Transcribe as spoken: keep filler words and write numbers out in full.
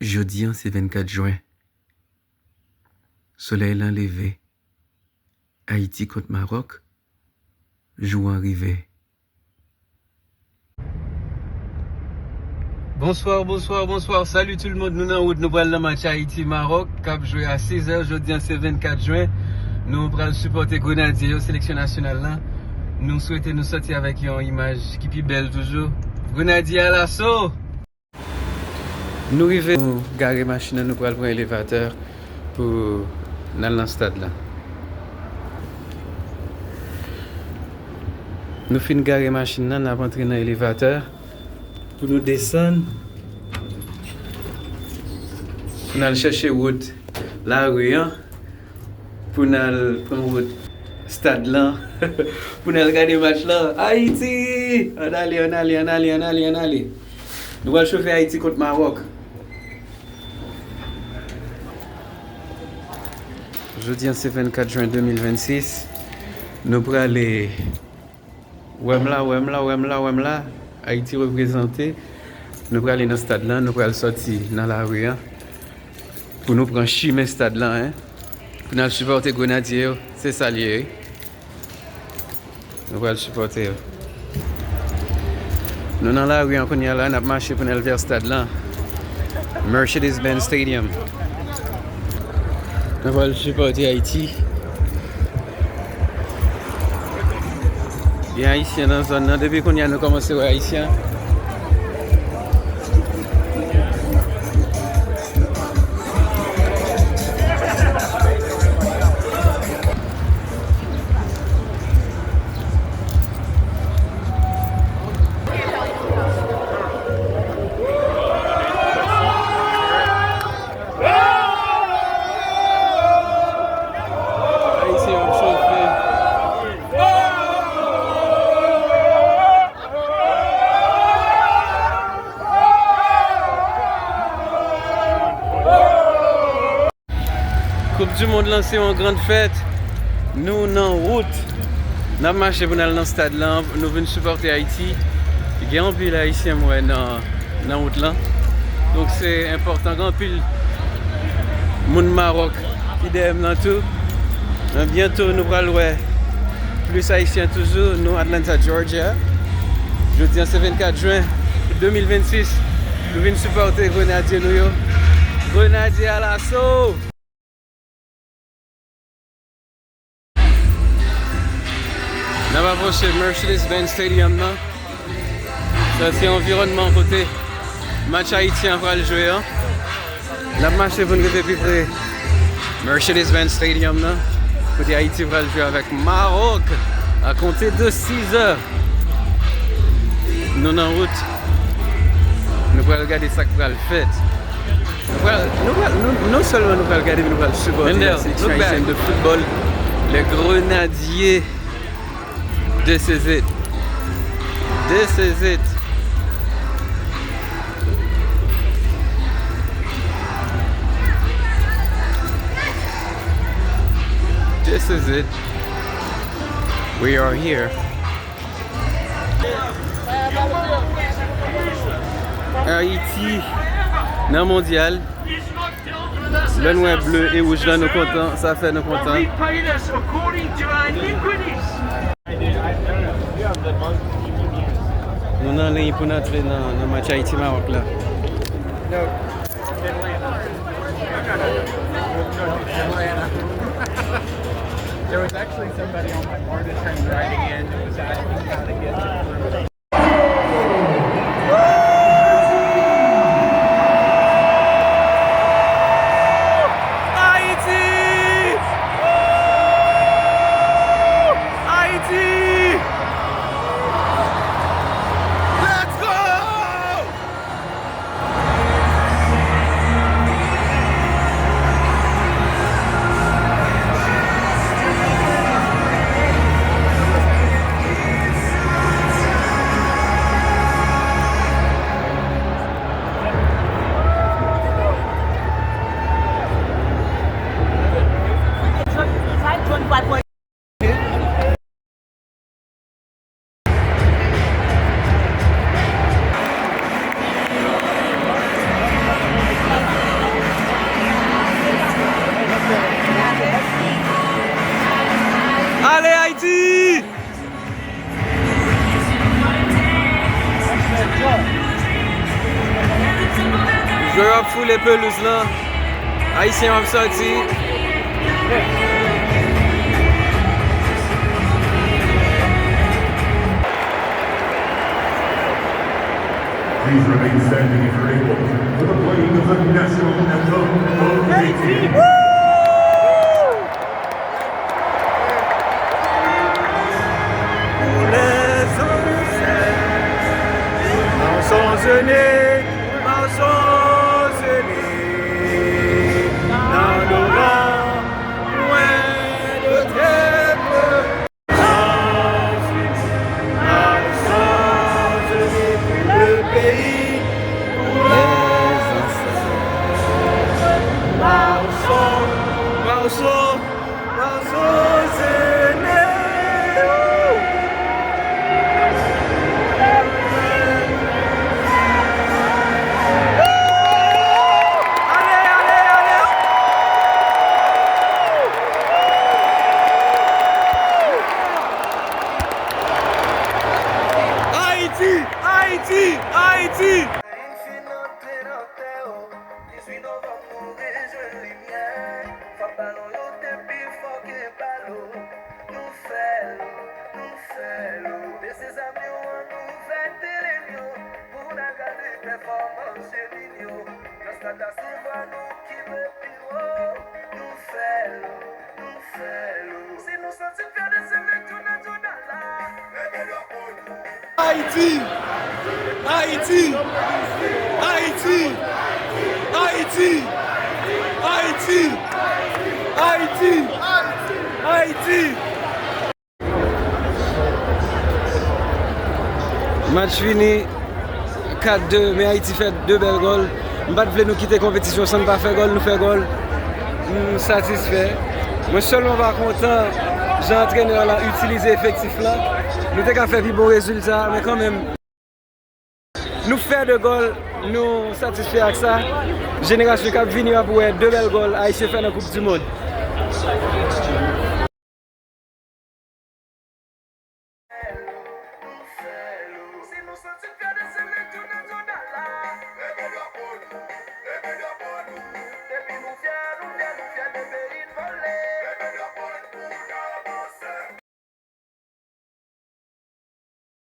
Jodi a se vennkat jen. Solèy lan leve. Ayiti kont Mawòk. Jou an rive. Bonsoir, bonsoir, bonsoir. Salut tout le monde. Nou nan wout, nou pral nan match Ayiti Mawòk k ap jwe a six heures. Jodi a se vennkat jen. Nou pral sipòte Grenadye yo, seleksyon nasyonal lan. Nou swete nou sòti avèk yon imaj ki pi bèl toujou. Grenadye alaso! Nou rive, nou gare machin nan, nou pral pran elevatè pou n al nan stad la. Nou fin gare machin nan, n ap antre nan elevatè pou nou desann, pou n al chèche wout lari an. Pou n al pran wout stad lan, pou n al gade match lan. Ayiti! Ann ale, ann ale, ann ale, ann ale, ann ale. Nou pral chofè Ayiti kont Mawòk. Jodi a se vennkat jen de mil vennsis. Nou prale Wè m la, wè m la, wè m la, wè m la. Ayiti reprezante. Nou prale nan stad lan, nou pral sòti nan lari an. Pou nou pran chimen stad lan, en. Pou n al sipòte Grenadye yo. Se sa l ye, wi. Nou pral sipòte yo. Nou nan lari an kounye a la, n ap mache pou n al vè stad lan. Mercedes-Benz Stadium. Nou pral sipòte Ayiti. Gen Ayisyen nan zòn nan. Depi kounye a, nou kòmanse wè Ayisyen. Ayisyen ap chofe. Koup di mond lan se yon grann fèt. Nou nan wout. N ap mache pou n al nan stad lan. Nou vin sipòte Ayiti. Gen anpil Ayisyen m wè nan, nan wout lan. Donk se enpòtan. Gen anpil moun Mawòk ki dèyè m nan tou. Men byento nou pral wè plis Ayisyen toujou. Nou Atlanta, Georgia. Jodi a se vennkat jen de mil vennsis. Nou vin sipòte Grenadye nou yo. Grenadye alaso! N ap apwoche Mercedes-Benz Stadium nan. Sa se anviwònman kote match Ayiti an pral jwe an. N ap mache pou n rive pi pre Mercedes-Benz Stadium nan, kote Ayiti pral jwe avèk Mawòk a konte de sizè. Nou nan wout. Nou pral gade sa k pral fèt. Nou pral, nou pral, nou, non sèlman nou pral gade, men nou pral sipòte la seleksyon ayisyèn de foutbòl, les Grenadiers. This is it. This is it. This is it. We are here. Ayiti nan mondyal. Lè n wè ble e wouj lan, nou kontan, sa fè nou kontan. Nou nan liy pou n antre nan, nan match Ayiti Mawòk la. There was actually somebody on my mortgage riding in that was asking how to get to Haiti! Haiti! Let's go! Yo ap foule pelouz lan. Ayisyen yo ap sòti. Please remain standing if you're able for the playing of the national anthem of Haiti. Pour les ancêtres, marchons unis, marchons unis, n'adorons point de tête. Le pays pour les ancêtres. Marchons, marchons, marchons unis. Allez, allez, allez. Ayiti! Ayiti! Ayiti! Dizwit novanm nou rejwenn limyè. Fòk balon yo te pi fò ke balo. Nou fè l, nou fè l. Peze zam yo an nou fè tele yo. Pou n al gade pèfòmans Juninho. Nan stad la se vwa nou ki lwe pi wo. Nou fè l, nou fè l. Si nou santi n fyè de se met yo nan djodala. Ayiti! Ayiti! Ayiti! Ayiti! Ayiti! Ayiti! Ayiti! Match fini kat de, men Ayiti fè de bèl gòl. M pa t vle nou kite konpetisyon san n pa fè gòl, nou fè gòl. M satisfè. Mwen sèlman pa kontan jan antrenè la itilize efektif la. Nou te ka fè pi bon rezilta, men kanmenm. Nou fè de gòl, nou satisfè ak sa. Jenerasyon k ap vini yo ap wè de bèl gòl Ayisyen fè nan Koup di Mond.